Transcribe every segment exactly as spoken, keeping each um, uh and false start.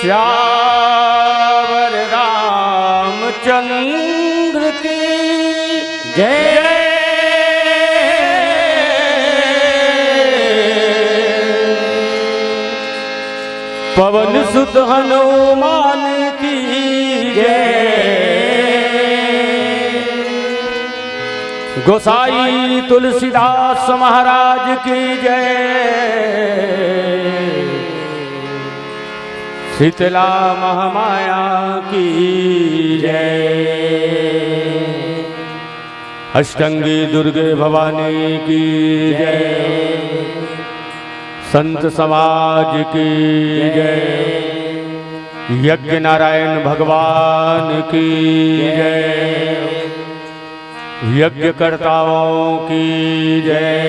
सियावर रामचंद्र की जय। पवन सुत हनुमान की जय। गोसाई तुलसीदास महाराज की जय। शीतला महामाया की जय। अष्टंगी दुर्गे भवानी की जय। संत समाज की जय। यज्ञ नारायण भगवान की जय। यज्ञकर्ताओं की जय।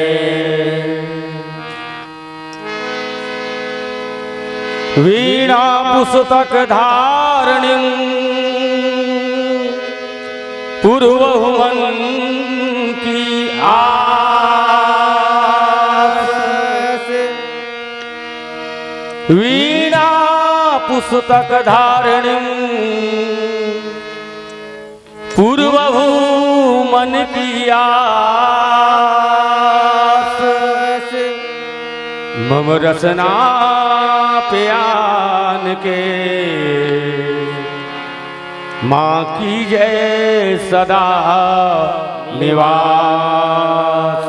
वीणा पुस्तक धारणिं पुरवहु मन की आस। वीणा पुस्तक धारणिं पुरवहु मन की आस। मम रसना पे आन के माँ की जय सदा निवास।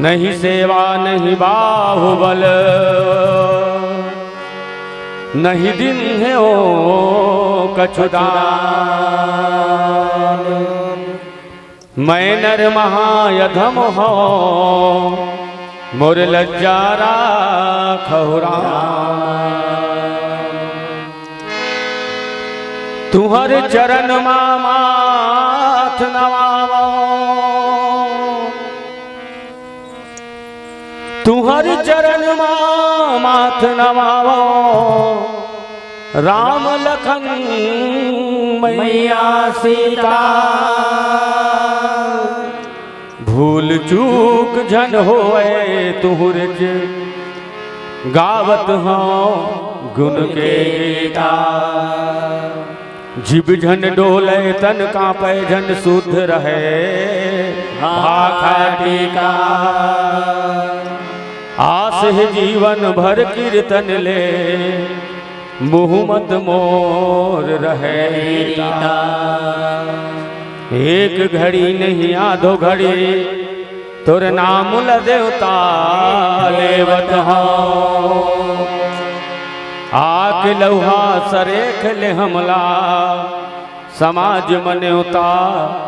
नहीं सेवा नहीं बाहुबल, नहीं दिन है ओ कछु दान। मैं नर महायधम हो, मोर लज्जा राखहु राम। तुहर चरण मा माथ नवावो, तुहर चरण मा माथ नवावो। राम लखन मैया सीता, भूल चूक झन होए तुहर ज गावत हौं गुण के गीता। जीभ झन डोले तन कांपे झन शुद्ध रहे भाखा टीका। आस हे जीवन भर कीर्तन ले मुँह मत मोर रहे रीता। एक घड़ी नहीं आधो घड़ी तोर नाम ल देवता लेवत हौं। आके लौहा सरेख ले हमला समाज म नेवता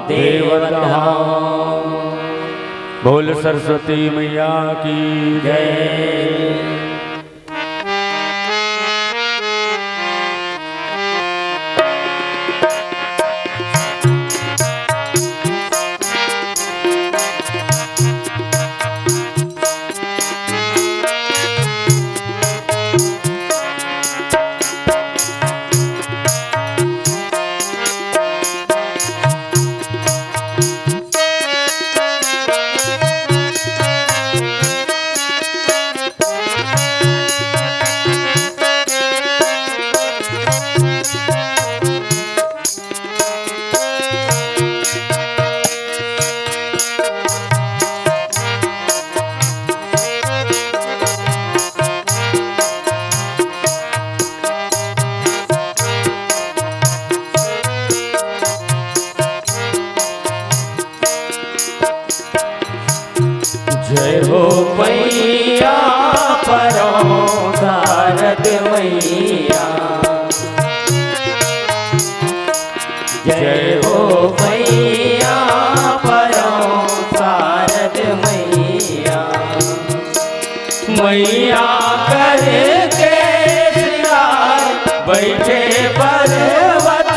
देवत हौं। बोल सरस्वती मैया की जय। जय हो मैया परौं शारद मैया। जय हो मैया परौं शारद मैया। मैया करके श्रृंगार बैठे पर्वत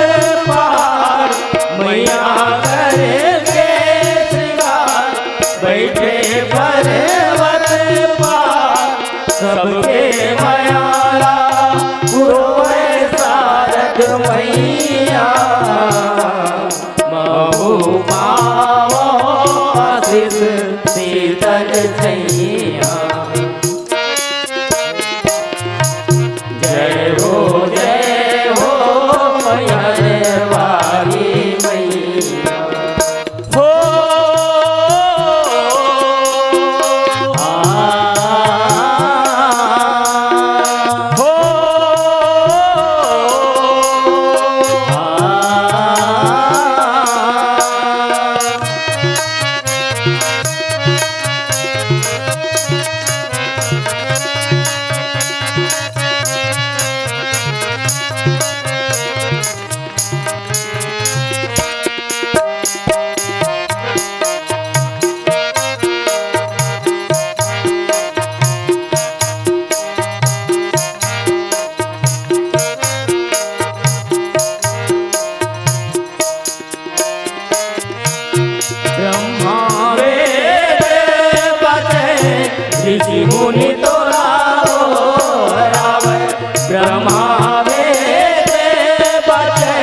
पहाड़। मैया करके श्रृंगार बैठे पर्वत पहाड़। सबके मयाला पुरोए शारद मैया। महू पावो आशीष शीतल छैया। जय मैहर वाली मैया। हो, आ, हो, आ। ब्रह्मा वेद बचे, ऋषि मुनि तोला गोहरावे। ब्रह्मा वेद बचे,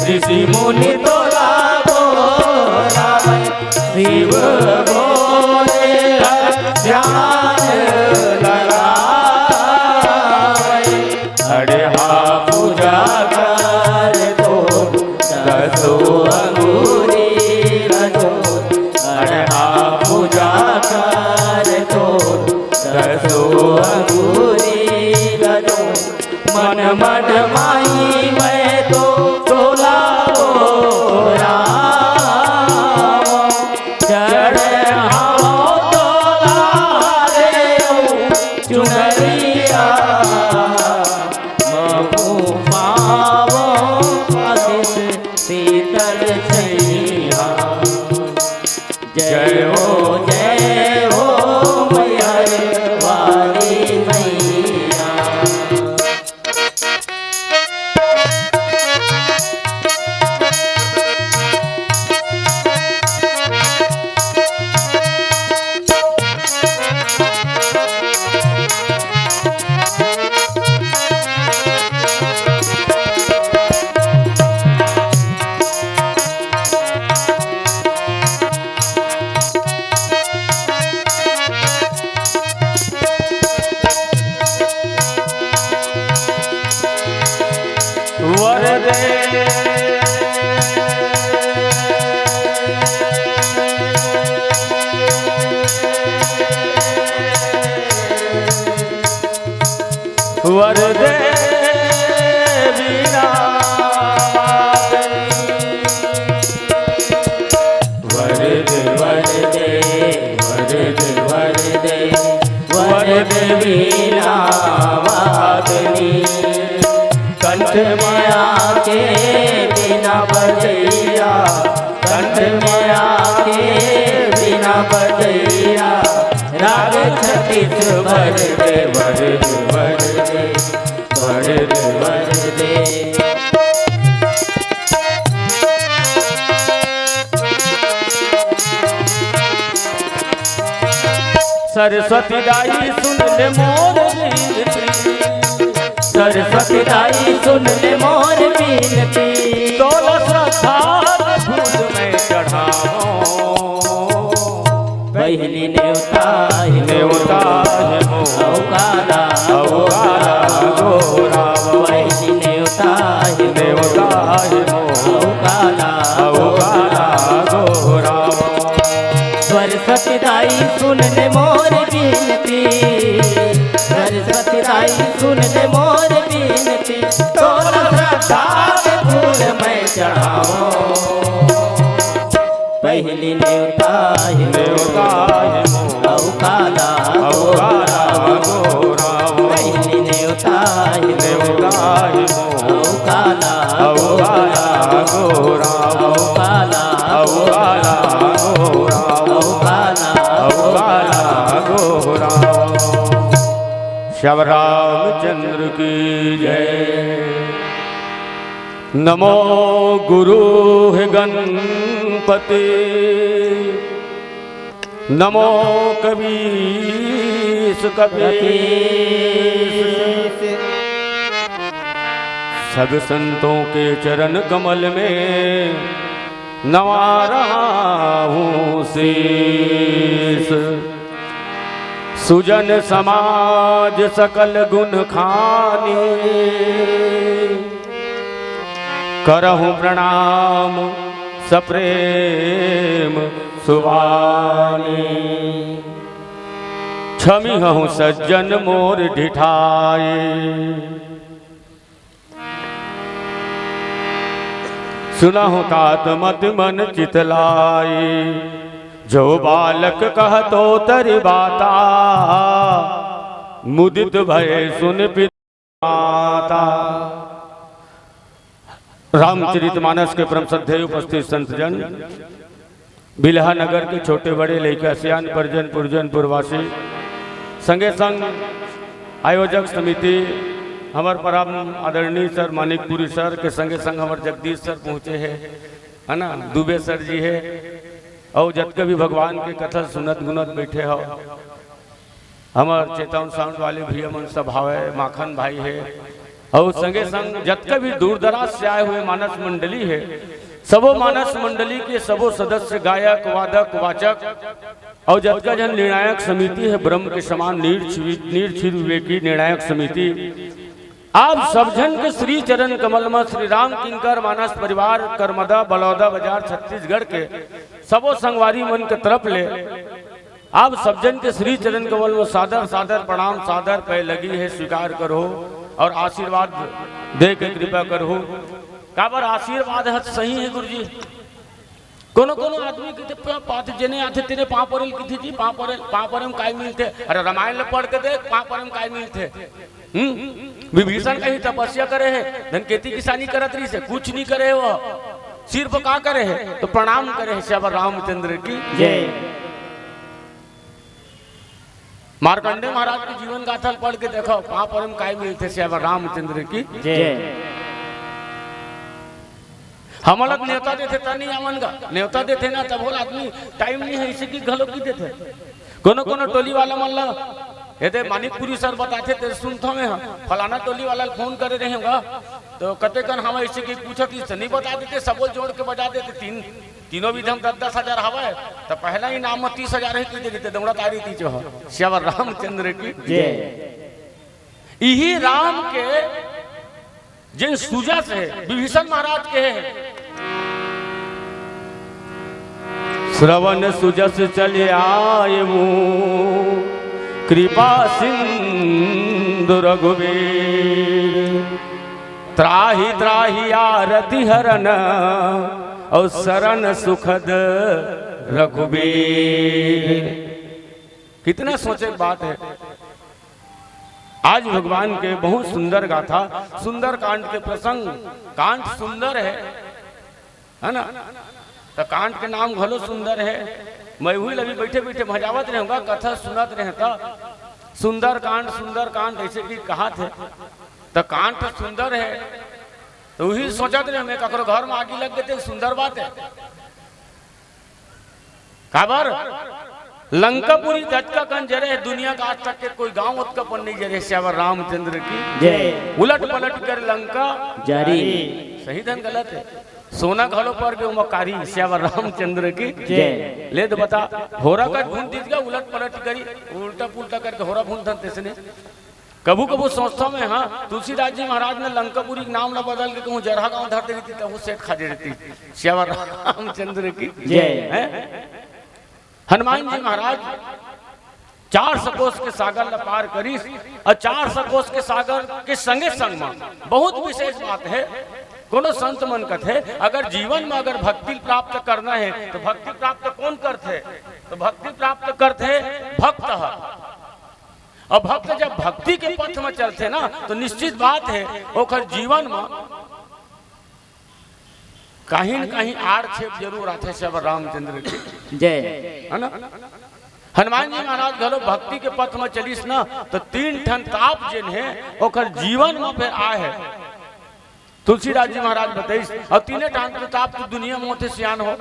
ऋषि मुनि तोला गोहरावे। शिव भोले हर ध्यान लगावे। अड़हा पूजा कर तो दसो अंगूरी रजो। अड़हा पूजा कर तो दसो अंगूरी रजो। मन मद माई मैं तो तोला गोहरावों। चढ़े हवो तोला रे चुनरिया। महू पावो आशीष शीतल छैया। जय हो, जय हो मैहर वाली मैया। वर दे। वर दे वीणा मात। वर दे, वर दे, वर दे, वर दे, वर दे वीणा वादनी। कंठ में आके बीना बजैया, कंठ में आके बीना बजैया, राग छत्तीस वर दे, वर दे, वर दे, वर दे, वर दे। सरस्वती दाई सुन ले मोर विनती। सरस्वती दाई सुन ले मोर विनती। तोला श्रद्धा के फूल मैं चढ़ावों। पहिली नेवता हे नेवता हे मोर। अवकाला अवकाला गोहरावों। पहिली नेवता हे नेवता हे मोर। अवकाला अवकाला गोहरावों। सरस्वती दाई सुन ले मोर विनती। सरस्वती दाई सुन ले मोर विनती। तोला श्रद्धा के फूल मैं चढ़ावों। पहिली नेवता हे नेवता हे मोर। अवकाला अवकाला गोहरावों। पहिली नेवता हे नेवता हे मोर। अवकाला अवकाला गोहरावों। अवकाला अवकाला गोहरावों। अवकाला अवकाला गोहरावों। श्याम रामचंद्र की जय। नमो गुरु हे गणपति, नमो कवीश कपीश। सब संतों के चरण कमल में नवा रहा हूँ शीश। सुजन समाज सकल गुण खानी, करहु प्रणाम सप्रेम सुवानी। छमिहहु सज्जन मोर ढिठाई। सुनहु तात मति मन चित लाई। जो बालक कहत ओतरि बाता। मुदित भए सुनि पिता माता। रामचरित मानस के परम श्रद्धेय उपस्थित संतजन, बिल्हा नगर के छोटे बड़े लइका सियान, परजन पुरजन पुरवासी, संगे संग आयोजक समिति, हमर परम आदरणीय सर मानिकपुरी सर के संगे संग हमर जगदीश सर पहुँचे हे, है ना, दुबे सर जी हे, अउ जतका भी भगवान के कथा सुनत गुनत बइठे हव, हमर चेतन साउंड वाले भैया मन सब हवय, माखन भाई हे, अउ संगे संग जतका भी दूर दराज से आए हुए मानस मंडली हे, सबो मानस मंडली के सबो सदस्य, गायक, वादक, वाचक, अउ जतका झन निर्णायक समिति हे, ब्रह्म के समान निर्छि-, निर्छिर विवेकी निर्णायक समिति, आप सब झन के श्री चरण कमल म श्री राम किंकर मानस परिवार करमदा बलौदा बाजार छत्तीसगढ़ के सबो संगवारी मन के तरफ ले आप सब झन के श्री चरण कमल म सादर सादर प्रणाम, सादर पै लगी हे, स्वीकार करहू अउ आशीर्वाद दे के कृपा करहू। काबर आशीर्वाद ह सही हे गुरुजी। कोनो कोनो आदमी कहिथे, "पाँव पाथे, जेने आथे तेने पाँव परे ल कहिथे जी, पाँव परे, पाँव परे म काय मिलथे?" अरे रामायण ल पढ़ के देख, पाँव परे म काय मिलथे। हम्म? विभीषण कहीं तपस्या करे हे, धन खेती किसानी करत रहिस हे, कुछ नहीं करे हे वो। सिर्फ का करे हे? तो प्रणाम करे हे सियावर रामचंद्र की जय। मार्कंडे महाराज के जीवन गाथा ल पढ़ के देखव, पाँव परे म काय मिलथे सियावर रामचंद्र की जय। हमन ला नेवता देथे त नहीं आवन गा, नेवता देथे ना तभो ल आदमी टाइम नहीं हे, इसे कि घलो कि देथे। कोनो कोनो टोली वाला मन ला, एदे मानिकपुरी सर बताथे, ते सुनथो मैं ह, फलाना टोली वाला ल फोन करे रहे होगा, तो कते कन हवा इसे कि पूछत, इसे नहीं बता देते, सबो जोड़ के बजा देते, तीन, तीनों विधम दस दस हजार हवय, तो पहला इनाम म तीस हजार ही कहि देते, दौड़ा तारी तीजो ह। सियावर रामचंद्र की जय। इही राम के जेन सुजस हे, विभीषण महाराज के हे। श्रवण सुजस चले आए वो कृपा सिंधु रघुवीर। त्राहि त्राहि आरति हरन अउ शरण सुखद रघुवीर। कितना सोचे के बात हे। आज भगवान के बहुत सुंदर गाथा, सुंदर कांड के प्रसंग, कांड सुंदर हे, है ना? त कांड के नाम घलो सुंदर हे। मैं उही ल अभी बइठे बइठे भजावत रहेंव गा, कथा सुनत रहेंव त सुंदर कांड, सुंदर कांड अइसे कि कहाथे। त कांड तो सुंदर हे, त उही सोचत रहेंव मैं, ककरो घर म आगी लग गे ते सुंदर बात हे। काबर? लंकापुरी जतका कन जरे हे, दुनिया का आज तक के कोई गांव ओतका पन नहीं जरे हे। सियावर रामचंद्र की जय। उलट पलट कर लंका जारी। सही धन गलत हे, सोना घलो पर गे ओमा कारी। सियावर रामचंद्र की जय। ले तो बता, होरा कर भून दीजिएगा, उलट पलट करी, उल्टा पुल्टा करके होरा भून धन तेसने। कभू कभू सोचथंव मैं, हाँ, तुलसीदास जी महाराज ने लंकापुरी के नाम ला बदल के कहूँ जरहा गांव धर दे रहितिस, तभो सेठ खा दे रहितिस। सियावर रामचंद्र की जय। हैं? हनुमान जी महाराज चार सौ कोस के सागर ला पार करिस, अउ चार सौ कोस के सागर के संगे संग म बहुत विशेष बात हे। कोनो संत मन कथे, अगर जीवन म अगर भक्ति प्राप्त करना हे, त भक्ति प्राप्त कोन करथे? त भक्ति प्राप्त करथे भक्त ह। अउ भक्त जब भक्ति के पथ म चलथे ना, त निश्चित बात हे, ओकर जीवन म कहीं न कहीं आड़छेप जरूर आथे। सियावर रामचंद्र की जय। है ना? हनुमान जी महाराज घलो भक्ति के पथ म चलिस ना, त तीन ठन ताप जेन हे, ओकर जीवन म फेर आए हे। तुलसीदास जी महाराज बताइस, अउ तीने ठान के ताप तो दुनिया में होथे सियान हो।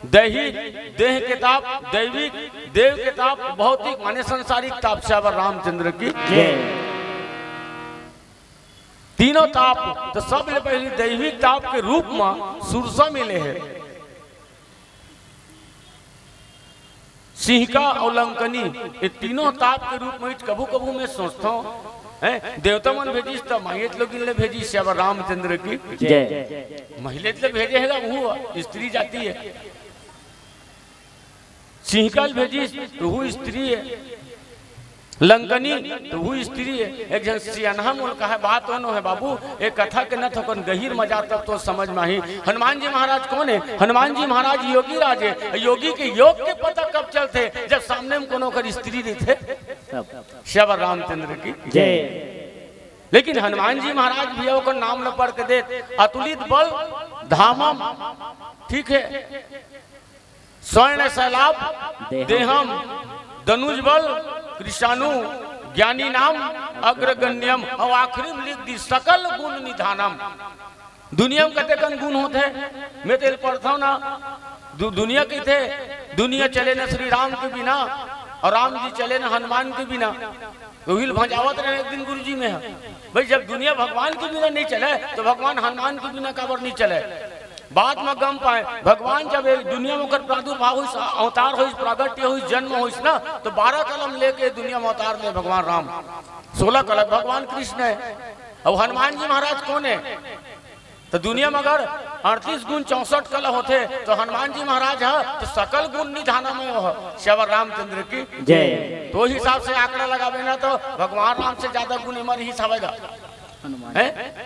दैहिक, देह के ताप, दैविक, देव के ताप, भौतिक माने संसारिक ताप। सियावर रामचंद्र की जय। तीनों ताप तो सबले पहली दैविक ताप के रूप में सुरसा मिले हे। सिंहिका अउ लंकनी, ये तीनों ताप के रूप में कभू कभू मैं सोचथंव, हैं? देवता मन भेजिस त माईएच लोगिन ले भेजिस, सियावर रामचंद्र की। जय। महिलेच ले भेजे हे गा, वो स्त्री जाति हे। सिंहिका ल भेजिस त वो स्त्री हे। लंकनी त वो स्त्री हे। एक झन सियनहा मोल कहे, बात ओनो हे बाबू, ए कथा के न थोकन गहिर म जा तब तो समझ म आही। हनुमान जी महाराज कोन हे? हनुमान जी महाराज योगी राज हे। योगी के योग के पता कब चलथे? जब सामने म कोनो कर स्त्री रहिथे। तब। सियावर रामचंद्र की। जय। लेकिन हनुमान जी महाराज भी ओकर नाम ल पढ़ के देत, अतुलित बल धामम, ठीक हे, स्वर्ण शैलाभ देहम। देहम, दनुज बल कृशानु ज्ञानी नाम अग्रगण्यम, अउ आखिरी म लिख दिस सकल गुण निधानम। दुनिया म कतेकन गुण होथे, मैं तेल पढ़थव ना, दु-, दुनिया कहिथे, दुनिया चले न श्री राम के बिना, अउ राम जी चले न हनुमान के बिना। तो उही ल भंजावत रहे एक दिन गुरुजी में ह। भाई, जब दुनिया भगवान के बिना नहीं चले, तो भगवान हनुमान के बिना काबर नहीं चले? बाद म गम पाए, भगवान जब ए दुनिया म ओकर प्रादुर्भाव होइस, अवतार होइस, प्रागट्य होइस, जन्म होइस ना, तो बारह कलम लेके दुनिया म अवतार ले भगवान राम, सोलह कलम भगवान कृष्ण हे। अउ हनुमान जी महाराज कोन हे? त दुनिया म अगर अड़तीस गुण चौसठ कला होथे, त हनुमान जी महाराज ह त सकल गुण निधानम हे, ओह सियावर रामचंद्र की। जय। तो हिसाब से आंकड़ा लगाबे ना, त भगवान राम से ज्यादा गुण एमा रिहिस हवय गा। हनुमान। हैं?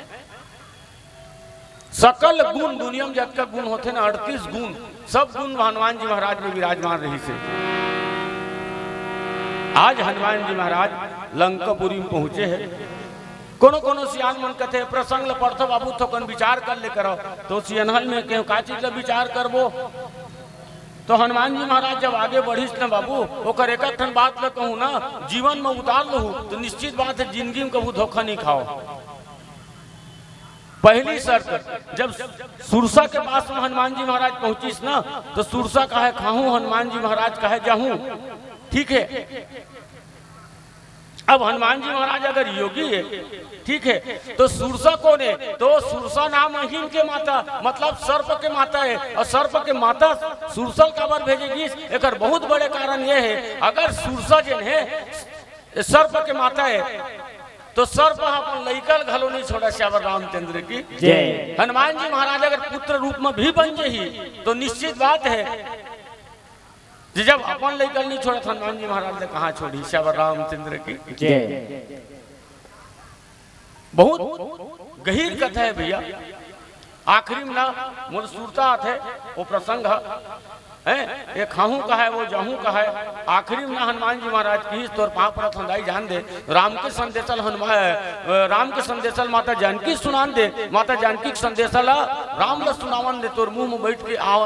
सकल गुण, दुनिया म जतका गुण होथे ना, अड़तीस गुण, सब गुण हनुमान जी महाराज में विराजमान रिहिस हे। आज हनुमान जी महाराज लंकापुरी म पहुंचे हे। कोनो कोनो सियान मन कथे, "प्रसंग ल पढ़थव बाबू, थोकन विचार कर ले करव।" तो सियनहा ल मैं कहेंव, "का चीज ल विचार करबो?" तो हनुमान जी महाराज जब आगे बढ़िस न बाबू, ओकर एक एक ठन बात ल कहूं ना, जीवन म उतार लहू, तो निश्चित बात हे, जिंदगी म कभू धोखा नहीं खाव। पहली शर्त, जब सुरसा के पास म हनुमान जी महाराज पहुंचिस ना, तो सुरसा कहे खाहूं, हनुमान जी महाराज कहे जाहूं। ठीक हे, अब हनुमान जी महाराज अगर योगी हे, ठीक हे, तो सुरसा कोन हे? तो सुरसा नाम अहिन के माता, मतलब सर्प के माता हे। अउ सर्प के माता सुरसा ल काबर भेजे गिस, एकर बहुत बड़े कारण ये हे, अगर सुरसा जेन हे, सर्प के माता हे, तो सर्प ह अपन लइका ल घलो नहीं छोड़ा। सियावर रामचंद्र की। जय। हनुमान जी महाराज अगर पुत्र रूप म भी बन जही, तो निश्चित बात हे, जे जब अपन लइका ल नहीं छोड़त, हनुमान जी महाराज ल कहां छोड़ही? सियावर रामचंद्र की। जय। बहुत गहिर कथा हे भैया। आखिरी म ना मोर सुरता आथे, वो प्रसंग ह, हैं? ये खाहूं कहे, वो जाहूं कहे। आखिरी म ना हनुमान जी महाराज किहिस, "तोर पांव परत हंव दाई, जान दे, राम के संदेशल हनुमान, अ, राम के संदेशल माता जानकी सुनान दे, माता जानकी के संदेशल राम ल सुनावन दे, तोर मुंह म बैठ के आ,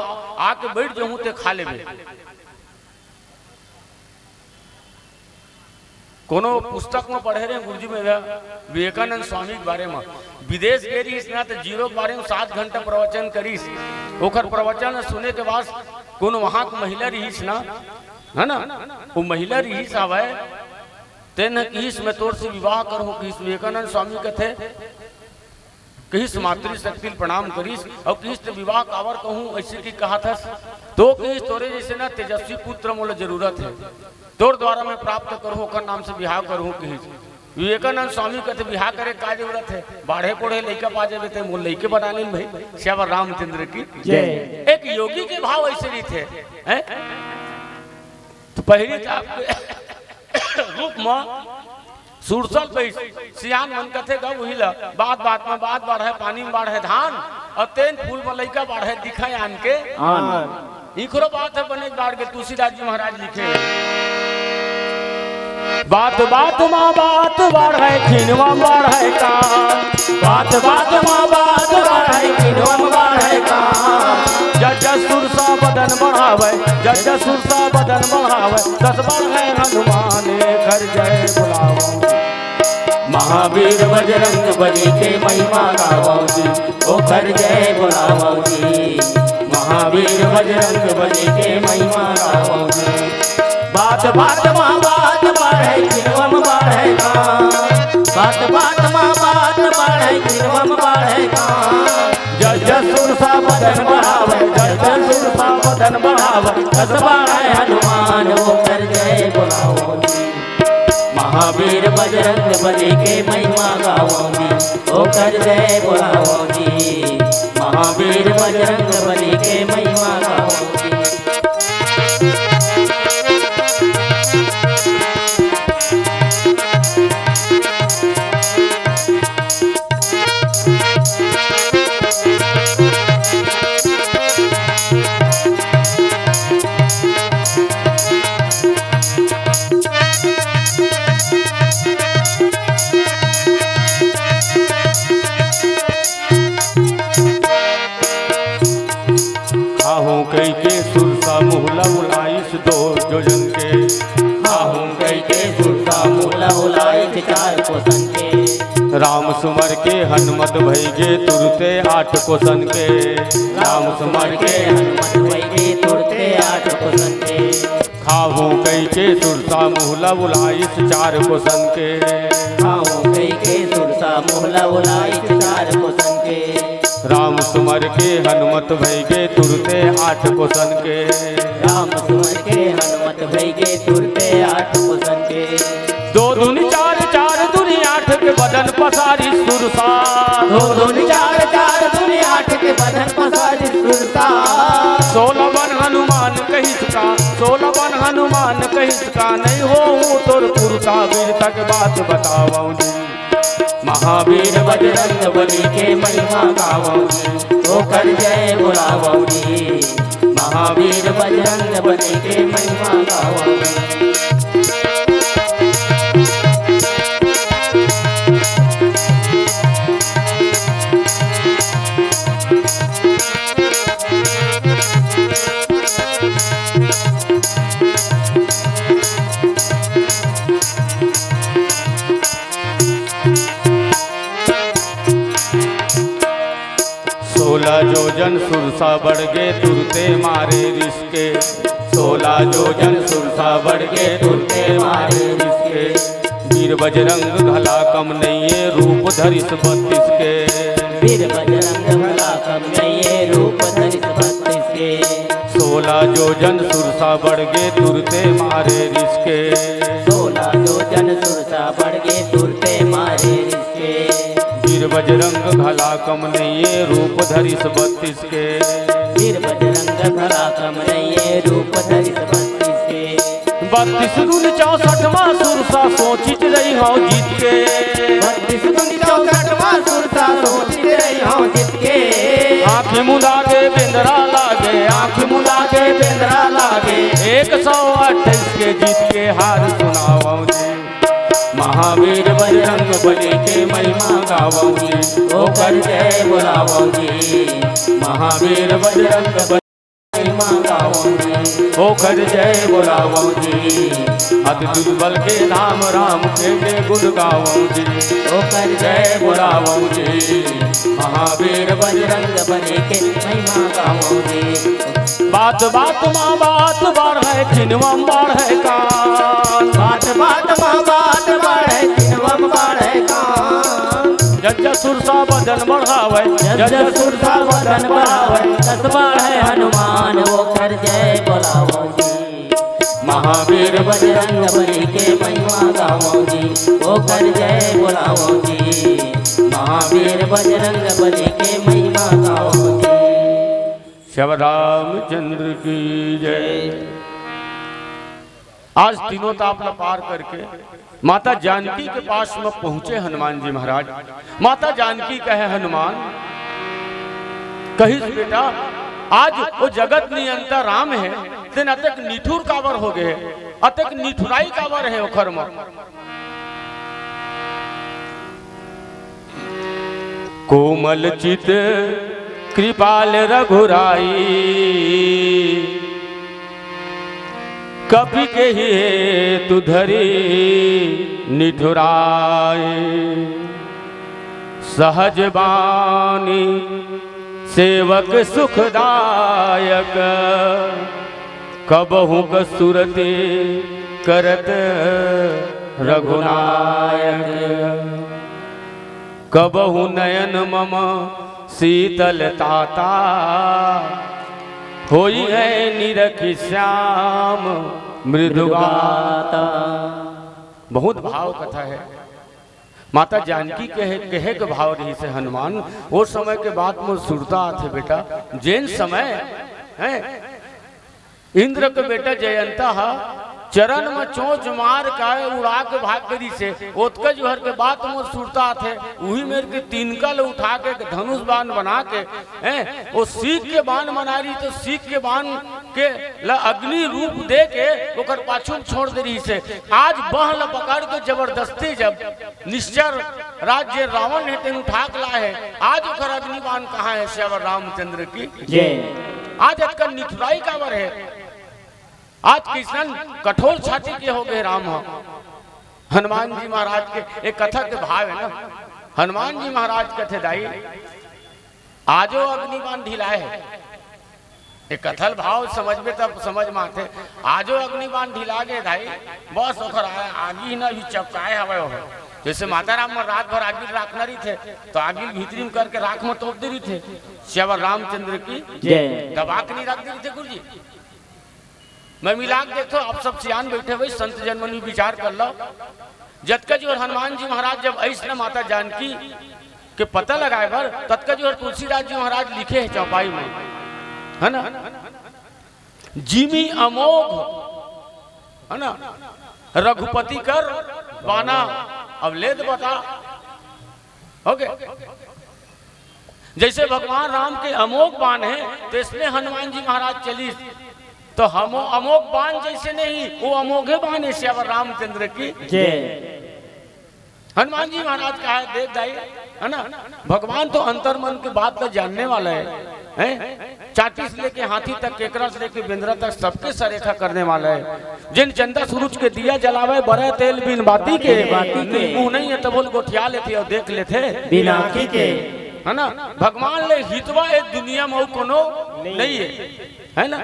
आके बैठ जहूं ते खा लेबे।" कोनो पुस्तक म पढ़े रहे गुरुजी में, विवेकानंद स्वामी के बारे म। विदेश गे रहिस ना, त जीरो के बारे म सात घंटा प्रवचन करिस। ओकर प्रवचन सुने के बाद कोनो वहां के महिला रहिस ना, है ना, वो महिला रहिस हवय, तेन ह किहिस, "मैं तोर से विवाह करहूं," किहिस। विवेकानंद स्वामी कथे, किहिस, मातृशक्ति ल प्रणाम करिस अउ किहिस, "ते विवाह काबर कहूं, अइसे कि कहत हस?" तो किहिस, "तोरे जइसे ना तेजस्वी पुत्र मोला जरूरत हे, तोर द्वारा मैं प्राप्त करहूं, ओकर नाम से बिहाव करहूं," किहिस। विवेकानंद स्वामी कथे, "बिहाव करे का जरूरत हे? बाढ़े कोढ़े लइका पा जाबे, ते मोर लइके बना लेन भाई, सियावर रामचंद्र की।" जय। एक योगी के भाव अइसे रहिथे, हैं? तो पहिली तो आपके रूप म सुरसल पइस, सियान मन कथे गा उही ल, "बात बात म बात बाढ़े, पानी म बाढ़े धान, अउ तेन फूल म लइका बाढ़े, दिखय आन के आन।" इखरो बात ह बने बाढ़ गे, तुलसीदास जी महाराज लिखे, "बात बात म बात बाढ़े, खिनवा म बाढ़े का, बात बात म बात बाढ़े, खिनवा म बाढ़े का, जस जस सुरसा बदन बढ़ावे, जस जस सुरसा बदन बढ़ावे, तस बढ़े हनुमान एकर जय बुलावो।" महावीर बजरंग बली के महिमा गावो जी, ओकर जय बोलावो जी। महावीर बजरंग बली के महिमा गावो जी। बात बात मा बात बाढ़े, खिनवा म बाढ़े का। बात बात मा बात बाढ़े, खिनवा म बाढ़े का। जस जस सुरसा बदन बढ़ावे, जस जस सुरसा बदन बढ़ावे, तस बढ़े हनुमान ओकर जय बोलावो जी। महावीर बजरंग बजरंग बली के महिमा गावों जी, ओकर जय बोलावों जी। महावीर बजरंग बली के महिमा गावों जी। खाहूं कई के सुरसा मुहला उलाइस दो जोजन के। खाहूं कई के सुरसा मुहला उलाइस चार कोसन के। राम सुमर के हनुमत भई गे तुरते आठ कोसन के। राम सुमर के हनुमत भई गे तुरते आठ कोसन के। खाहूं कई के सुरसा मुहला उलाइस चार कोसन के। खाहूं कई के सुरसा मुहला उलाइस चार कोसन के। राम सुमर के हनुमत भई गे तुरते आठ कोसन के। राम सुमर के हनुमत भई गे तुरते आठ कोसन के। दो दूनी चार, चार दूनी आठ के बदन पसारी सुरसा। दो दूनी चार, चार दूनी आठ के बदन पसारी सुरसा। सोलह बन हनुमान कहिस का, सोलह बन हनुमान कहिस का, नहीं होहूं तोर पुरता, वीरता के बात बतावं जी। महावीर बजरंग बली के महिमा गावों जी, ओकर जय बोलावों जी। महावीर बजरंग बली के महिमा गावों जी। सोलह जोजन सुरसा बढ़ गे तुरते मारे रिसके। सोलह जोजन सुरसा बढ़ गे तुरते मारे रिसके। वीर बजरंग घला कम नइये रूप धरिस बत्तीस के। वीर बजरंग घला कम नइये रूप धरिस बत्तीस के। सोलह जोजन सुरसा बढ़ गे तुरते मारे रिसके। सोलह जोजन सुरसा बढ़ गे तुरते मारे रिसके। वीर बजरंग घला कम नइये रूप धरिस बत्तीस के। वीर बजरंग घला कम नइये रूप धरिस बत्तीस के। बत्तीस दूनी चौसठ मा सुरसा सोचिच रहिहौं जीत के। बत्तीस दूनी चौसठ मा सुरसा सोचिच रहिहौं जीत के। आँखी मुंदा के बेंदरा लागे, आँखी मुंदा के बेंदरा लागे। एक सौ अट्ठाईस के जीत के हार सुनावं जी। महावीर बजरंग बली के महिमा गावों जी, ओकर जय बोलावों जी। महावीर बजरंग बली के महिमा गावों जी, ओकर जय बोलावों जी। अति दुर्बल के धाम राम के, के गुण गावों जी, ओकर जय बोलावों जी। महावीर बजरंग बली के महिमा गावों जी। बात बात मा बात बाढ़े, चिनवा म बाढ़े कान। बात बात मा बात बाढ़े, चिनवा म बाढ़े कान। जब जब सुरसा वजन बढ़ावे, जब जब सुरसा वजन बढ़ावे, तस बाढ़े हनुमान, ओकर जय बोलावों जी। महावीर बजरंग बली के महिमा गावों जी, ओकर जय बोलावों जी। महावीर बजरंग बली के महिमा गावों जी। श्री रामचंद्र की जय। आज तीनों ताप ला पार करके माता जानकी के पास में पहुंचे हनुमान जी महाराज। माता जानकी कहे, हनुमान कहिस, बेटा, आज वो जगत नियंता राम हे, तेन अतेक निठुर काबर हो गे, अतेक निठुराई काबर हे ओखर म। कोमल चित कृपाल रघुराई, कपि केहि हेतु धरि निठुराई। सहज बानी सेवक सुखदायक, कबहुँ कस सुरति करत रघुनायक। कबहुँ नयन मम शीतल ताता, होइहैं निरखि श्याम मृदु गाता। बहुत भाव कथा है। माता जानकी कहे, कहे के भाव रहिसे हनुमान, ओ समय के बात मोर सुरता आथे बेटा, जेन समय, हैं, इंद्र के बेटा जयंता ह चरण म चोंच मार के उड़ा के भाग गे रहिसे, ओतका जुहर के बात मोर सुरता आथे, उही मेर के तिनका ल उठा के धनुष बाण बना के, हैं, ओ सींग के बाण बना रहिस, त सींग के बाण के ल अग्नि रूप दे के ओकर पाछू म छोड़ दे रहिसे। आज बांह ल पकड़ के जबरदस्ती जब निश्चर राज्य रावण हे तेन उठा के लाए हे, आज ओकर अग्नि बाण कहाँ हे? सियावर रामचंद्र की जय। आज अतका निठुराई काबर हे? आज कइसन कठोर छाती के हो गे राम ह। हनुमान जी महाराज के एक कथा के भाव हे ना, हनुमान जी महाराज कथे, दाई, आजो अग्नि बाण ढिलाए हे। एक कथा ल भाव समझबे तब समझ म आथे। आजो अग्नि बाण ढिला गे दाई, बस ओकर आ-, आगी न भी चपकाए हवय ओह। जइसे माता राम मन रात भर आगी ल राखना रहिथे, त आगी ल भीतरी म करके राख म तोप दे रहिथे। सियावर रामचंद्र की जय। दबा के नहीं राख दे रहिथे गुरुजी। मैं मिला के देखथों, आप सब सियान बइठे हवय, संत जन मन भी विचार कर लव। जतका जुहर हनुमान जी महाराज जब अइस न माता जानकी के पता लगाए बर, ततका जुहर तुलसीदास जी महाराज लिखे हे चौपाई म, हे ना, जिमि अमोघ, हे ना, रघुपति कर बाना। अब ले दे बता, OK। जइसे भगवान राम के अमोघ बान हे, तइसने हनुमान जी महाराज चलिस, त हमो अमोघ बान जइसे नहीं, ओ अमोघे बान हे सियावर रामचंद्र की जय। हनुमान जी महाराज कहे, देख दाई, हे ना, भगवान तो अंतर मन के बात ल जानने वाला हे, हैं? चांटी से लेके हाथी तक, केकरा से लेके बेंदरा तक, सबके सरेखा करने वाला हे। जेन चंदा सूरज के दिया जलावे, बरे तेल बिन बाती के, बाती के। मुँह नहीं हे तभो ल गोठिया लेथे अउ देख लेथे बिन आँखी के। हे ना, भगवान ले हितवा ए दुनिया म अउ कोनो नहीं हे, हे ना।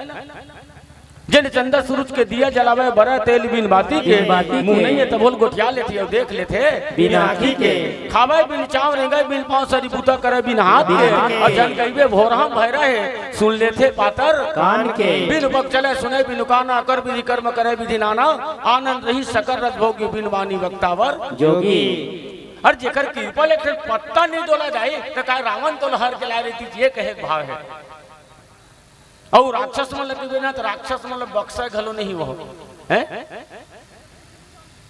जेन चंदा सूरज के दिया जलावे, बरे तेल बिन बाती के, बिन बाती के। मुँह नहीं हे तभो ल गोठिया लेथे अउ देख लेथे बिन आँखी के। खावे बिन चाव, रेंगे बिन पाँव, सरी बूता करे बिन हाथ के। बिन हाथ के। अउ झन कहिबे भोरहा भैरा हे, सुन लेथे पातर कान के। बिन उपक चले सुने बिनु काना, कर विधि कर्म करे विधि नाना, आनंद रहित सकल रस भोगी, बिन बानी वक्ता वर जोगी। अरे जेकर कृपा ले एक ठन पत्ता नहीं डोला जाए, त काय रावण तोला हर के लाए रहितिस, ये कहे के भाव हे। अउ राक्षस मन ल कहिबे ना, त राक्षस मन ल बक्सा घलो नहीं हो, हैं?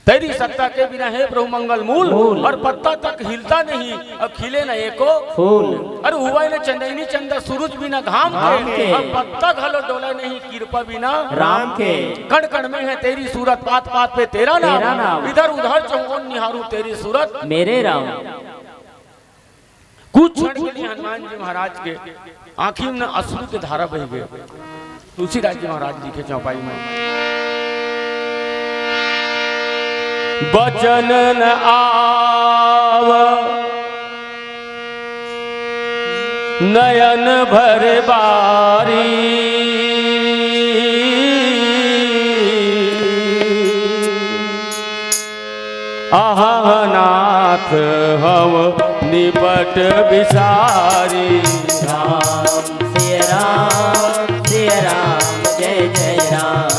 तेरी सत्ता के बिना हे प्रभु मंगल मूल, मूल। अउ पत्ता तक हिलता नहीं, अउ खिले न एको फूल। अरे हुवय न चंदैनी चंदा सूरज बिना घाम के, घाम के। अउ पत्ता घलो डोले नहीं कृपा बिना राम के। कण कण में है तेरी सूरत, पात पात पे तेरा नाम। तेरा नाम। इधर उधर चहुँओर निहारूँ तेरी सूरत मेरे राम। कुछ क्षण के लिए हनुमान जी महाराज के आँखी म अश्रु के धारा बहि गे। तुलसीदास जी महाराज लिखे चौपाई म, बचन न आव नयन भर बारी। अहा नाथ हव निपट बिसारी। राम सिया राम, सिया राम, जय जय राम।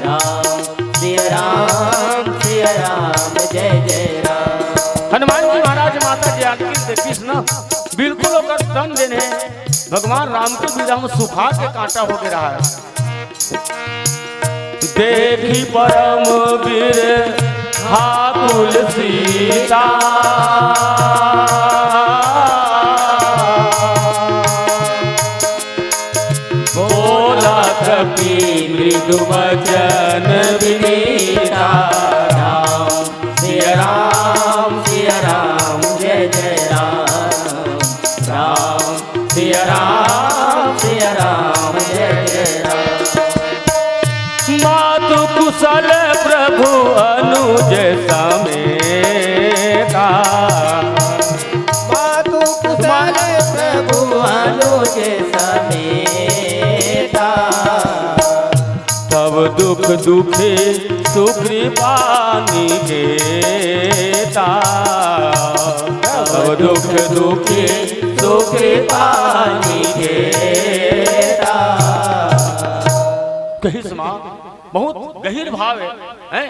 राम सिया राम, सिया राम, जय जय राम। हनुमान जी महाराज माता जानकी ल देखिस न, बिल्कुल ओकर तन जेन हे भगवान राम के बिरह म सुखा के कांटा होके रहा हे। देखि परम बिरहा कुल सीता। बोला कपि मृदु बचन विनीता। राम सिया राम, सिया राम, जय जय राम। राम सिया राम, सिया राम, जय जय राम। मातु कुशल प्रभु अनुज समेता। मातु कुशल प्रभु अनुज समेता। तब दुख दुखी सुग्रीवा निकेता। तब दुख दुखी सुग्रीवा निकेता। कहिस माँ, बहुत गहिर भाव हे, हैं?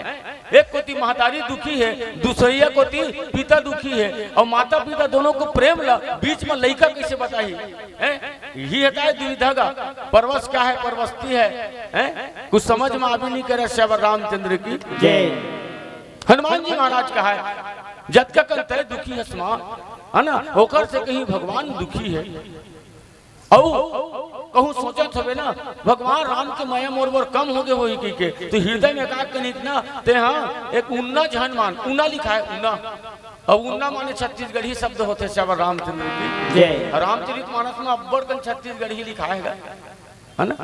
एक कोती महतारी दुखी हे, दूसरिया कोती पिता दुखी हे, अउ माता पिता दोनों को प्रेम ला बीच में लइका कइसे बताही? हैं? इही हताय दुविधा गा। परवस क्या है, परवस्ती है, हैं? कुछ समझ में आबे नहीं करे। सियावर रामचंद्र की जय। हनुमान जी महाराज कहाय, जतका कन तय दुखी हस माँ, है ना, ओकर से कहीं भगवान दुखी है। अउ कहूँ सोचत हवे ना, भगवान राम के मया मोर बर कम होगे होही कहिके, तो हृदय में का कनिक ना, ते हाँ एक उन्ना झन मान, उन्ना लिखाय, उन्ना। अब उन्ना माने छत्तीसगढ़ी शब्द होथे, सियावर रामचंद्र की जय। रामचरित मानस में अब्बड़ कन छत्तीसगढ़ी लिखाय गा, है ना?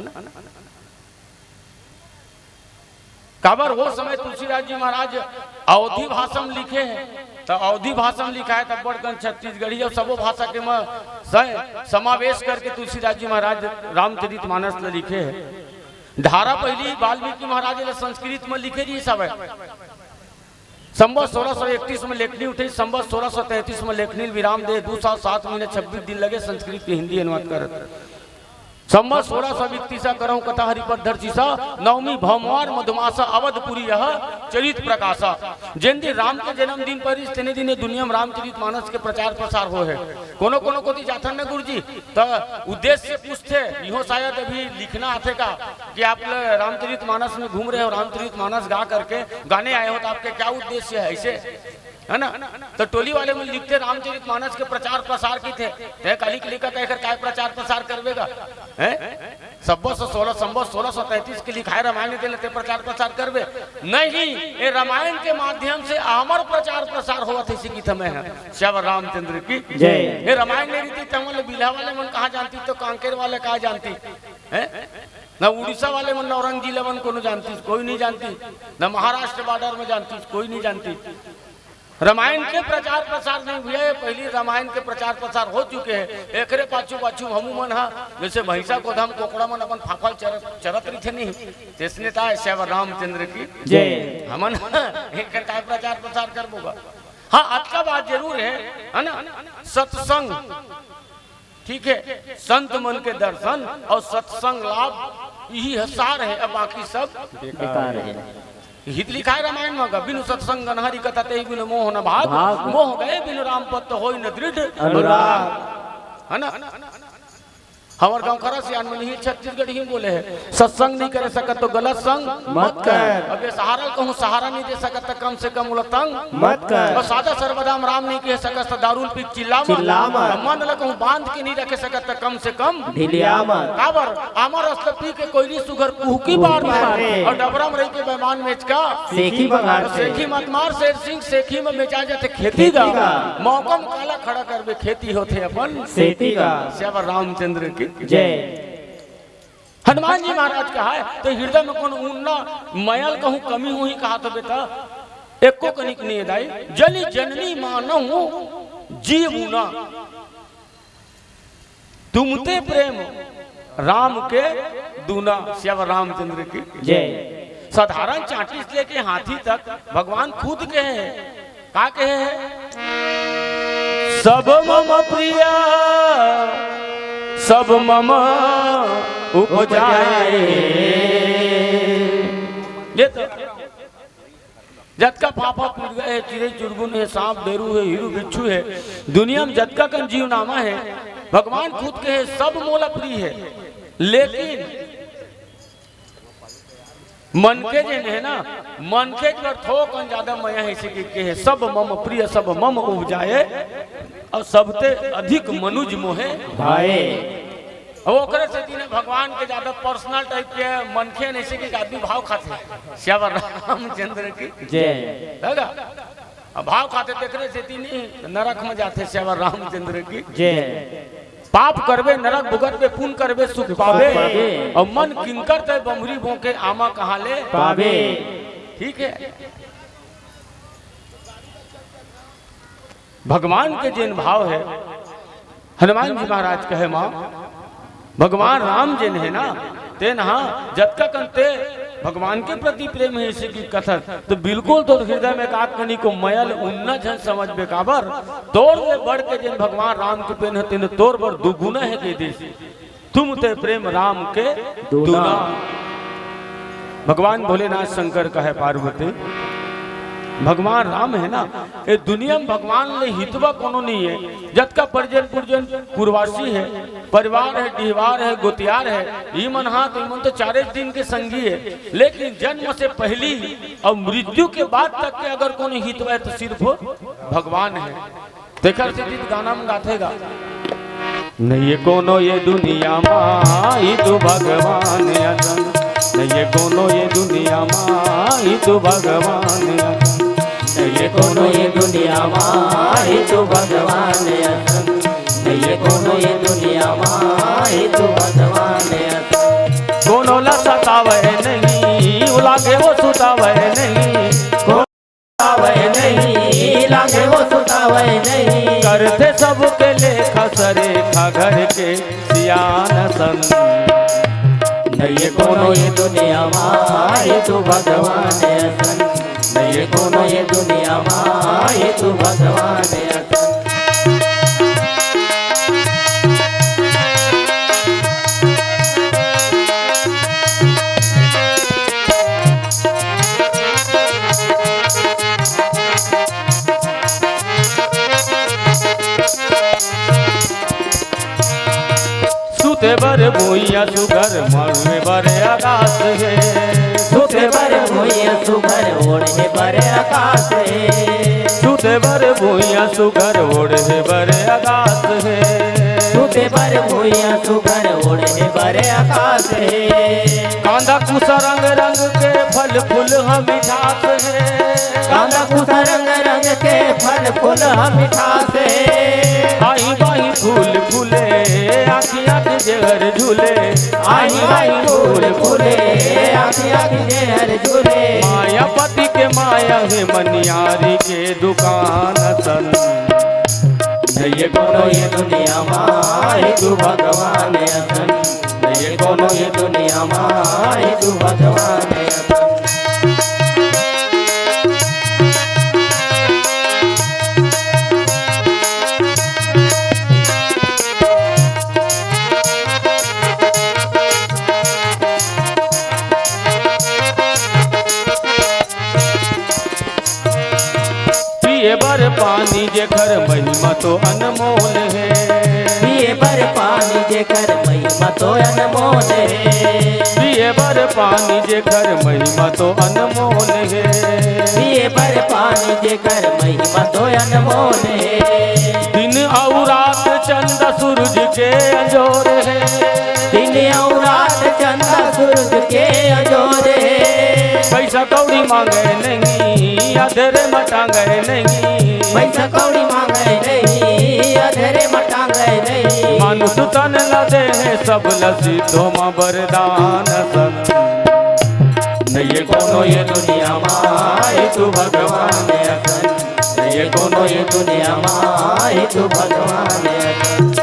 काबर वो समय तुलसीदास जी महाराज अवधी भाषा में लिखे हे, त अवधी भाषा में लिखाय, त अब्बड़ कन छत्तीसगढ़ी अउ सबो भाषा के म-, स-, समावेश करके तुलसीदास जी महाराज रामचरित मानस ल लिखे हे। धारा पहिली वाल्मीकि महाराज ल संस्कृत में लिखे रिहिस हवय। संवत सोलह सौ इकतीस में लेखनी उठे, संवत सोलह सौ तैंतीस में लेखनी ल विराम दे, दू साल सात महीने छब्बीस दिन लगे संस्कृत के हिंदी अनुवाद करत। संवत सोलह सौ इकतीस करहु कथा हरि पद धर सीसा, नवमी भौमवार मधुमासा अवधपुरी यह चरित प्रकाशा। जेन दिन राम के जन्मदिन परिस, तेने दिन ये दुनिया में रामचरित मानस के प्रचार प्रसार होय हे। कोनो कोनो कोती जाथन न गुरुजी, त उद्देश्य पूछथे, इहो शायद अभी लिखना आथे का, कि आप ल-, रामचरित मानस में घूम रहे हो, रामचरित मानस गा करके गाने आए हो, तो आपके क्या उद्देश्य है ऐसे, है ना? तो टोली वाले मन लिखथे रामचरित मानस के प्रचार प्रसार कहिथे, ते काली के लिखा कहे कर काय प्रचार प्रसार करबे गा, हैं? संवत सोलह, संवत सोलह सौ तैंतीस के लिखाय रामायण, तेला ते प्रचार प्रसार करबे? नहीं, ये रामायण के माध्यम से हमर प्रचार प्रसार होवत हे, इसे कहिथे मैं ह, सियावर रामचंद्र की जय। ये रामायण नहीं रहितिस त हमन ल बिल्हा वाले मन कहाँ जानतिस, तो कांकेर वाले कहाँ जानतिस, हैं? ना उड़ीसा वाले मन नौरंग जिला मन कोनो जानतिस, कोई नहीं जानतिस, ना महाराष्ट्र बॉर्डर में जानतिस, कोई नहीं जानतिस। रामायण के प्रचार प्रसार नहीं भैया, ये पहिली रामायण के प्रचार प्रसार हो चुके हे। एकरे पाछू पाछू हमू मन हा, जैसे भैंसा कोधा म कोकड़ा मन अपन फाफल चर-, चरत रहिथे नहीं, तइसने ताय सियावर रामचंद्र की जय। हमन एकर काय प्रचार प्रसार करबो गा? हाँ, अतका बात जरूर हे, है ना? सत्संग, ठीक हे, संत मन के दर्शन अउ सत्संग लाभ, इही ह सार हे, अब बाकी सब बेकार हे। हित लिखाय रामायण म गा, बिनु सत्संग नरहरि कथा, तेहि बिनु मोह न भाग। भाग। मोह गए बिनु राम पद, होई न दृढ़ अनुराग। अनुराग। है ना? हमर गाँव खरा सियान मन ही छत्तीसगढ़ी ही बोले हे, सत्संग नहीं करे सकत तो गलत संग मत कर। अब ये सहारा ल कहूँ, सहारा नहीं दे सकत तो कम से कम ओला तंग मत कर। अउ सदा सर्वदा हम राम नहीं कहे सकत तो दारू ल पी के चिल्ला मत। चिल्ला मत। अउ मन ल कहूँ बांध के नहीं रखे सकत तो कम से कम ढिलिया मत। काबर? आमा रस ल पी के कोइली सुघर कुहकी कुहकी बार बार दे। दे। अउ डबरा म रहि के बेईमान मेचका सेखी बंगार से। सेखी मत मार शेर सिंह, सेखी म मेचा जाथे खेती खेती गा। गा। मौका म काला खड़ा करबे, खेती होथे अपन सेती गा। सियावर रामचंद्र की जय। हनुमान जी महाराज कहाय, तो हृदय में कोनो उन्ना मया ल कहूँ कमी होही कहात हबे त एको कनिक नहीं दाई। जनि जननी मानहु जीव ऊना, तुमते प्रेम राम के दूना। सियावर रामचंद्र की जय। साधारण चांटी से लेके हाथी तक भगवान खुद कहे हे, का कहे हे? सब मम प्रिय, सब मम उपजाए। ये तो जतका फाफा पिड़गा हे, चिरई चुरगुन हे, सांप डेरू हे, हिरू बिच्छू हे, दुनिया में जतका कन जीव नामा हे, भगवान खुद कहे हे, सब मोला प्रिय हे। लेकिन मनखे जेन हे ना, मनखे के बर थोकन ज्यादा मया हे, इसे कहे हे, सब मम प्रिय, सब मम उपजाए, अउ सबते अधिक मनुज मोहे भाए। अब ओकरे सेती ने भगवान के ज्यादा personal type के मनखे नहीं से कि आदमी भाव खाथे। सियावर रामचंद्र की जय। है गा? अब भाव खाथे तेकरे सेती नहीं नरक में जाथे सियावर रामचंद्र की जय। पाप करबे नरक भुगतबे, पुण्य करबे सुख पाबे। पाबे। अउ मन किंकर तय बमरी बोके आमा कहाँ ले पाबे। ठीक है, भगवान के जेन भाव हे, हनुमान जी महाराज कहे माँ, भगवान राम जेन हे ना, तेन हा जतका कन ते भगवान के प्रति प्रेम हे, इसे की कथन, तो बिल्कुल तोर हृदय में का कनी को मया ल उन्ना झन समझबे काबर, तोर ले बढ़ के जेन भगवान राम के प्रेम हे, तेन तोर बर दुगुना हे कहि दिस। तुमते प्रेम राम के दूना। दूना। भगवान भोलेनाथ शंकर कहे पार्वती, भगवान राम हे ना, ये दुनिया में भगवान ले हितवा कोनो नहीं हे। जतका परिजन पुरजन पुरवासी हे, परिवार हे, डिहवार हे, गोतियार हे, ई मन हा तो, ई मन तो चारे दिन के संगी हे। लेकिन जन्म से पहली अउ मृत्यु के बाद तक के अगर कोनो हितवा हे तो सिर्फ भगवान हे। तेखर सेती गाना में गाथे गा। नइये कोनो ये दुनिया मा, ई तू भगवान असन। नइये कोनो ये दुनिया मा, ई तू भगवान असन। नइये कोनो ये दुनिया मा, ई तू भगवान असन। नइये कोनो ये दुनिया मा, ई तू भगवान असन। कोनो ला सतावे नहीं, वो लागे वो सुतावे नहीं। को- सुतावे नहीं, लागे वो सुतावे नहीं। करथे सबके लेखा सरेखा घर के सियान असन। नइये कोनो ये दुनिया मा, ई तू भगवान असन। नइये कोनो ये दुनिया मा, ई तू भगवान असन। सुते बर भुइयां सुघर, ओढ़े बर अकास हे। सुते बर भुइयां सुघर, ओढ़े बर अकास हे। सुते बर भुइयां सुघर, ओढ़े बर अकास हे। सुते बर भुइयां सुघर, ओढ़े बर अकास हे। कांदा कुसा रंग रंग के फल फूल ह मिठास हे। कांदा कुसा रंग रंग के फल फूल ह मिठास हे। आही बाही फूल फूले, आँखी आँखी जेहर झूले। आही बाही फूल फूले, आँखी आँखी जेहर झूले। मायापति के माया हे मनियारी के दुकान असन। नइये कोनो ये दुनिया मा, ई तू भगवान असन। नइये कोनो ये दुनिया मा, ई तू भगवान असन। पिए बर पानी जेकर महिमा तो अनमोल हे। पिए बर पानी जेकर महिमा तो अनमोल हे। पिए बर पानी जेकर महिमा तो अनमोल हे। पिए बर पानी जेकर महिमा तो अनमोल हे। दिन अउ रात चंदा सूरज के अंजोर हे। दिन अउ रात चंदा सूरज के अंजोर हे। पइसा कौड़ी मांगे नहीं, अधेरे म टांगे नहीं। पइसा कौड़ी मांगे नहीं, अधेरे म टांगे नहीं। मानुष तन ला दे हे, सब ला सिद्धो म बरदान असन। नइये कोनो ये दुनिया मा, ई तू भगवान असन। नइये कोनो ये दुनिया मा, ई तू भगवान असन।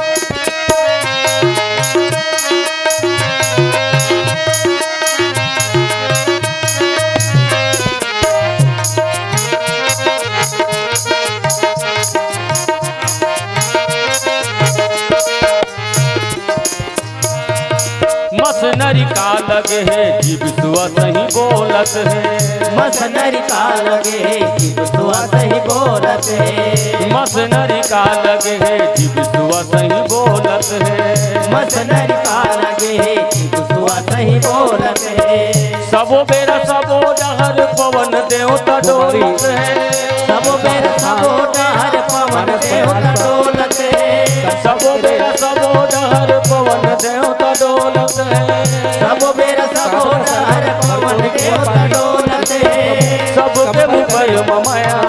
मसनरी का लगे हे, जीव सुआ सही बोलत हे। मसनरी का लगे हे, जीव सुआ सही बोलत हे। मसनरी का लगे हे, जीव सुआ सही बोलत हे। मसनरी का लगे हे, जीव सुआ सही बोलत हे। सबो बेरा सबो डहर पवन देवता डोलत हे। सबो बेरा सबो डहर पवन देवता डोलत हे। सबो बेरा सबो डहर पवन देवता डोलत हे। सबो बेरा सबो डहर पवन देवता डोलत हे। सबके ऊपर मया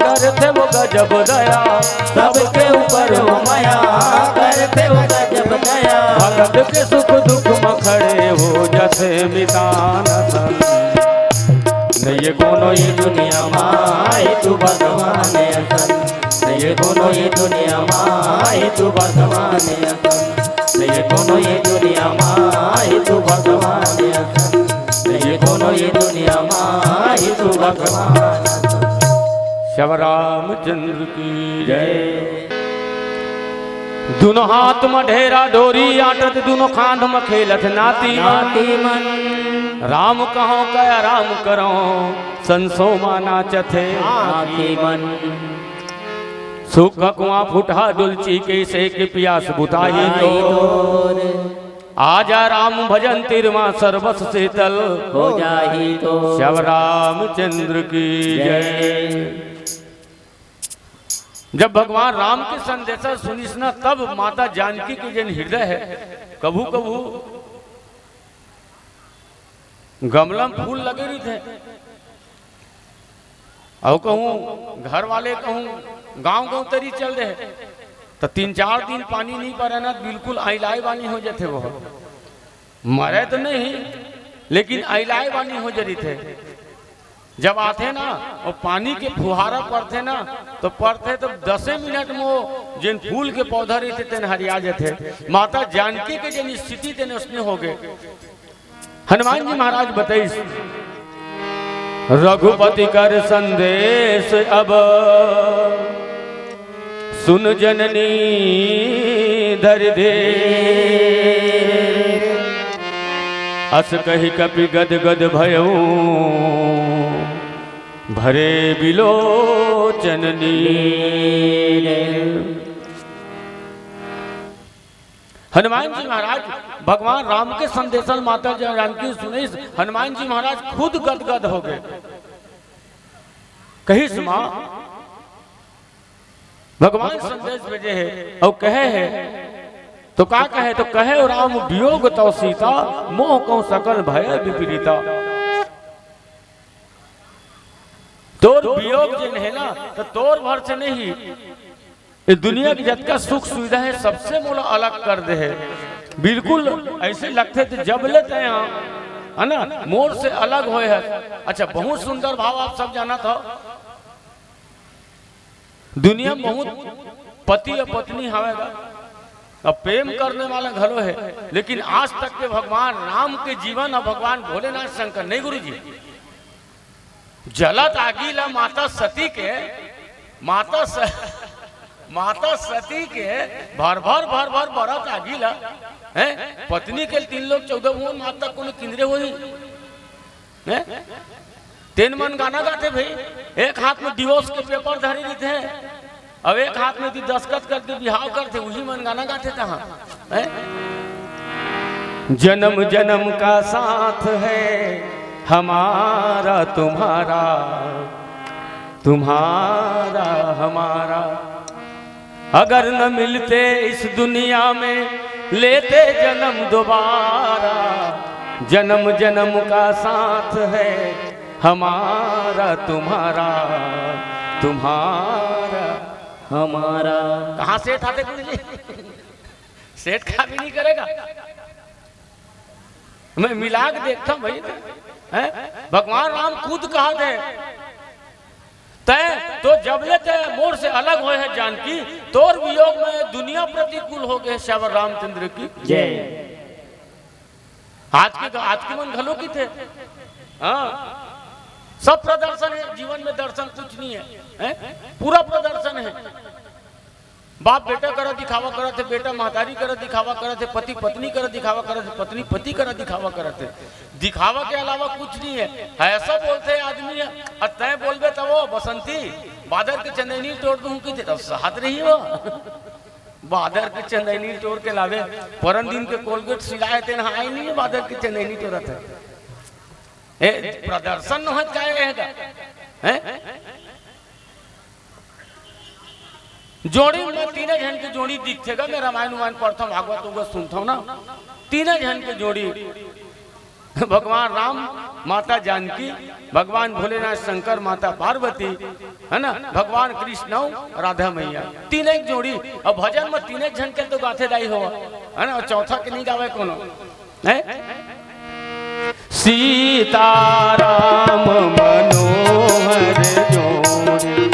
करथे वो गजब दया। सबके ऊपर मया करथे वो गजब दया। भगत के सुख दुख म खड़े हो जथे मितान असन। नइये कोनो ये दुनिया मा, ई तू भगवान असन। नइये कोनो ये दुनिया मा, ई तू भगवान असन। नइये कोनो ये दुनिया मा, ई तू भगवान असन। नइये कोनो ये दुनिया मा, ई तू भगवान असन। श्याम रामचंद्र की जय। दुनो हाथ म ढेरा डोरी आंटत, दुनो खांध म खेलत नाती। नाती मन। राम कहौं कया राम करौं, संसो मा नाचथे आँखी मन। सुख कुआं फुटहा डुलची, कइसे के पियास बुताही तोर। आजा राम भजन तीर मा, सरबस शीतल हो जाही तोर। श्याम रामचंद्र की जय। जब भगवान राम के संदेशा सुनिस ना, तब माता जानकी के जेन हृदय हे, कभू कभू गमला म फूल लगे रहिथे, अउ कहूँ घर वाले कहूँ गाँव गाँव तरी चल दे, त तीन चार दिन पानी नइ परे ना, बिल्कुल अइलाय बानी हो जाथे। वो मरे तो नहीं, लेकिन अइलाय बानी हो जरिथे। जब आथे ना, वो पानी के फुहारा परथे ना, तो परथे तो दसे मिनट में वो जेन फूल के पौधा रहिथे, तेन हरिया जाथे। माता जानकी के जेन स्थिति तेन उसने हो गए। हनुमान जी महाराज बताइस, रघुपति कर संदेश अब सुन जननी धरि धीर। अस कहि कपि गद गद भयउ भरे बिलोचन नीर। हनुमान जी महाराज भगवान राम के संदेशन माता जानकी सुनिस, हनुमान जी महाराज खुद गदगद हो गए। कहिस माँ, भगवान संदेश भेजे हे अउ कहे हे, तो का कहे? तो कहे, "राम वियोग तव सीता, मोह कहूँ सकल भय विपरीता।" तोर वियोग जेन हे ना, तो तोर भर से नहीं, ये दुनिया के जतका सुख सुविधा हे, सबसे मोला अलग कर दे हे। बिल्कुल ऐसे लगथे ते जब ले तय हा, है ना, मोर से अलग होए हे। अच्छा, बहुत सुंदर भाव आप सब जानत हो। दुनिया में बहुत पति अउ पत्नी हवय गा, अउ प्रेम करने वाला घलो हे, लेकिन आज तक के भगवान राम के जीवन अउ भगवान भोलेनाथ शंकर नहीं, गुरुजी, जलत आगी ला माता सती के, माता स-, माता सती के भर भर भर भर बरत आगी ला, हैं? पत्नी के तीन लोग चौदह भुवन माता कोनो किंदरे होही, हैं? तेन मन गाना गाथे भाई, एक हाथ में डिवोर्स के पेपर धरे रहिथे, अब एक हाथ में ती दस्तखत करके बिहाव करथे, उही मन गाना गाथे तहाँ, हैं? जन्म जन्म का साथ है हमारा तुम्हारा, तुम्हारा हमारा। अगर न मिलते इस दुनिया में, लेते जन्म दोबारा। जन्म जन्म का साथ है हमारा तुम्हारा, तुम्हारा हमारा। कहाँ सेठ आथे गुरुजी? सेठ का भी नहीं करेगा। मैं मिला के देखता हूँ भाई, हैं? भगवान राम खुद कहा थे, "तय तो जब ले तय मोर से अलग होए है जानकी, तोर वियोग में दुनिया प्रतिकूल हो गए।" श्यावर रामचंद्र की जय। आज के, आज के मन घलो की थे, हाँ, सब प्रदर्शन है जीवन में, दर्शन कुछ नहीं है, हैं? पूरा प्रदर्शन है। बाप बेटा करा दिखावा करत हे, बेटा महतारी करा दिखावा करत हे, पति पत्नी करा दिखावा करत हे, पत्नी पति करा दिखावा करत हे। दिखावा के अलावा कुछ नहीं है। ऐसा बोलते आदमी है, अउ तय बोलबे तब वो बसंती, बादर के चंदैनी टोर दूँ कि तेरा साथ रही हो। बादर के चंदैनी टोर के लावे, परन दिन के कोलगेट सिलाए तेन हा आई नहीं है, बादर के चंदैनी टोरत हे। ए, प्रदर्शन न होत काय रहेगा? हैं? जोड़ी में तीने झन के जोड़ी दिखथे गा, मैं रामायण उमायण पढ़थौं, भागवत उगवत सुनथौं ना, तीने झन के जोड़ी, भगवान राम, माता जानकी, भगवान भोलेनाथ शंकर, माता पार्वती, है ना, भगवान कृष्ण अउ राधा मैया, तीने के जोड़ी। अब भजन में तीने झन के तो गाथे दाई हो, है ना, चौथा के नहीं गावे कोनो। हैं? सीताराम मनोहर जोड़ी।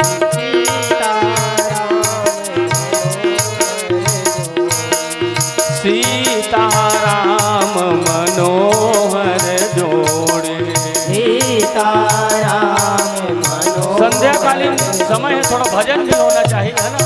सीताराम मनोहर जोड़ी। सीताराम मनोहर। संध्याकालीन समय है, थोड़ा भजन भी होना चाहिए, है ना?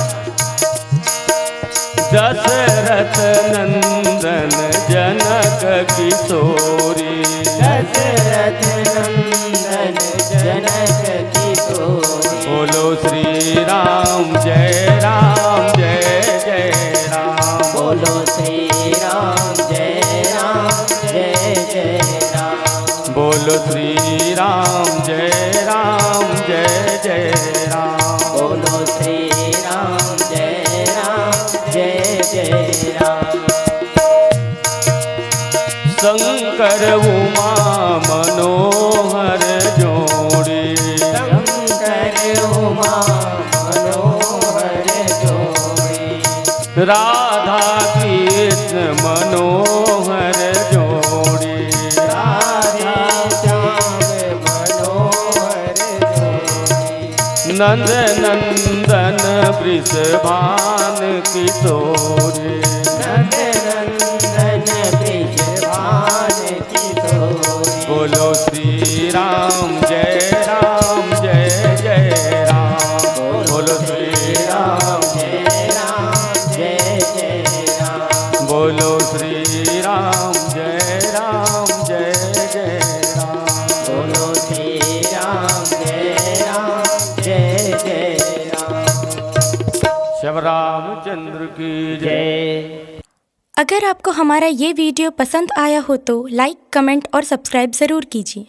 दशरथ नंदन जनक किशोरी। दशरथ नंदन जनक किशोरी। बोलो श्री राम जय राम जय जय राम। बोलो श्री राम जय राम जय जय राम। बोलो श्री राम जय राम जय जय राम। बोलो श्री राम जय राम जय जय राम। शंकर उमा मनोहर जोड़ी। शंकर उमा मनोहर जोड़ी। राधा कृष्ण मनोहर जोड़ी। राधा श्याम मनोहर जोड़ी। नंद नंदन वृषभान किशोरी। नंद नंदन वृषभान किशोरी। बोलो श्री राम जय राम जय जय राम। बोलो श्री राम जय राम जय जय राम। बोलो श्री राम जय राम जय जय राम। बोलो श्री राम जय राम जय जय राम। श्याम रामचंद्र की जय। अगर आपको हमारा ये वीडियो पसंद आया हो तो लाइक, कमेंट और सब्सक्राइब ज़रूर कीजिए।